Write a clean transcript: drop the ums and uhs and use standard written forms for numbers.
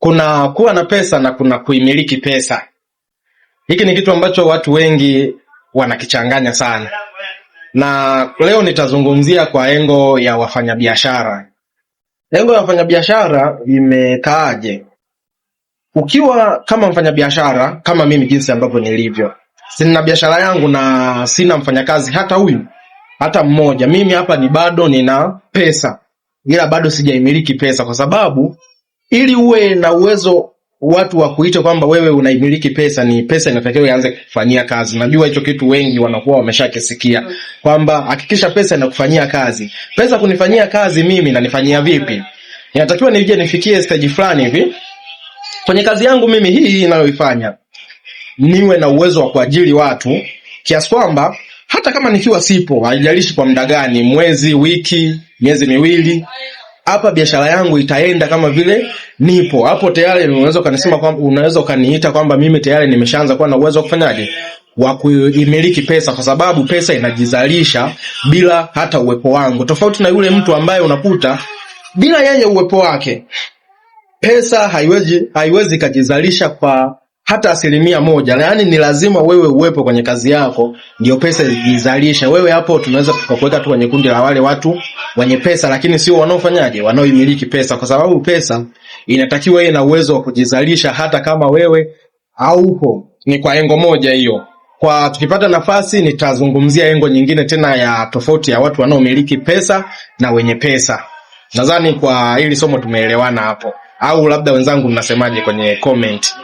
Kuna kuwa na pesa na kuna kuimiliki pesa. Hiki ni kitu ambacho watu wengi wanakichanganya sana, na leo nitazungumzia kwa engo ya wafanyabiashara. Engo ya wafanyabiashara imekaaje? Ukiwa kama mfanyabiashara kama mimi jinsi ambavyo nilivyo, sina biashara yangu na sina mfanyakazi hata huyu hata mmoja. Mimi hapa ni bado nina pesa, ila bado sijaimiliki pesa, kwa sababu ili uwe na uwezo watu wa kuita kwamba wewe unaimiliki pesa, ni pesa inatakiwa ianze kufanyia kazi. Najua hicho kitu wengi wanakuwa wameshakisikia kwamba hakikisha pesa inakufanyia kazi. Pesa kunifanyia kazi mimi nanifanyia vipi? Inatakiwa nije nifikie stage fulani hivi kwenye kazi yangu mimi hii inayoifanya, niwe na uwezo wa kuajiri watu kiasi kwamba hata kama nikiwa sipo, haijalishi kwa muda gani, mwezi, wiki, miezi miwili, hapa biashara yangu itaenda kama vile nipo hapo tayari. Unaweza ukanisema kwamba unaweza ukaniita kwamba mimi tayari nimeshaanza kuwa na uwezo wa kufanyaje, wa kuimiliki pesa, kwa sababu pesa inajizalisha bila hata uwepo wangu, tofauti na yule mtu ambaye unakuta bila yeye uwepo wake pesa haiwezi ikajizalisha kwa hata 1%. Yaani ni lazima wewe uwepo kwenye kazi yako ndio pesa ijizalishe. Wewe hapo tunaweza tukakuweka tu kwenye kundi la wale watu wenye pesa, lakini sio wanaofanyaje, wanaoimiliki pesa, kwa sababu pesa inatakiwa iwe na uwezo wa kujizalisha hata kama wewe haupo. Ni kwa engo moja hiyo. Kwa tukipata nafasi nitazungumzia engo nyingine tena ya tofauti ya watu wanaomiliki pesa na wenye pesa. Nadhani kwa hili somo tumeelewana hapo, au labda wenzangu mnasemaje kwenye comment?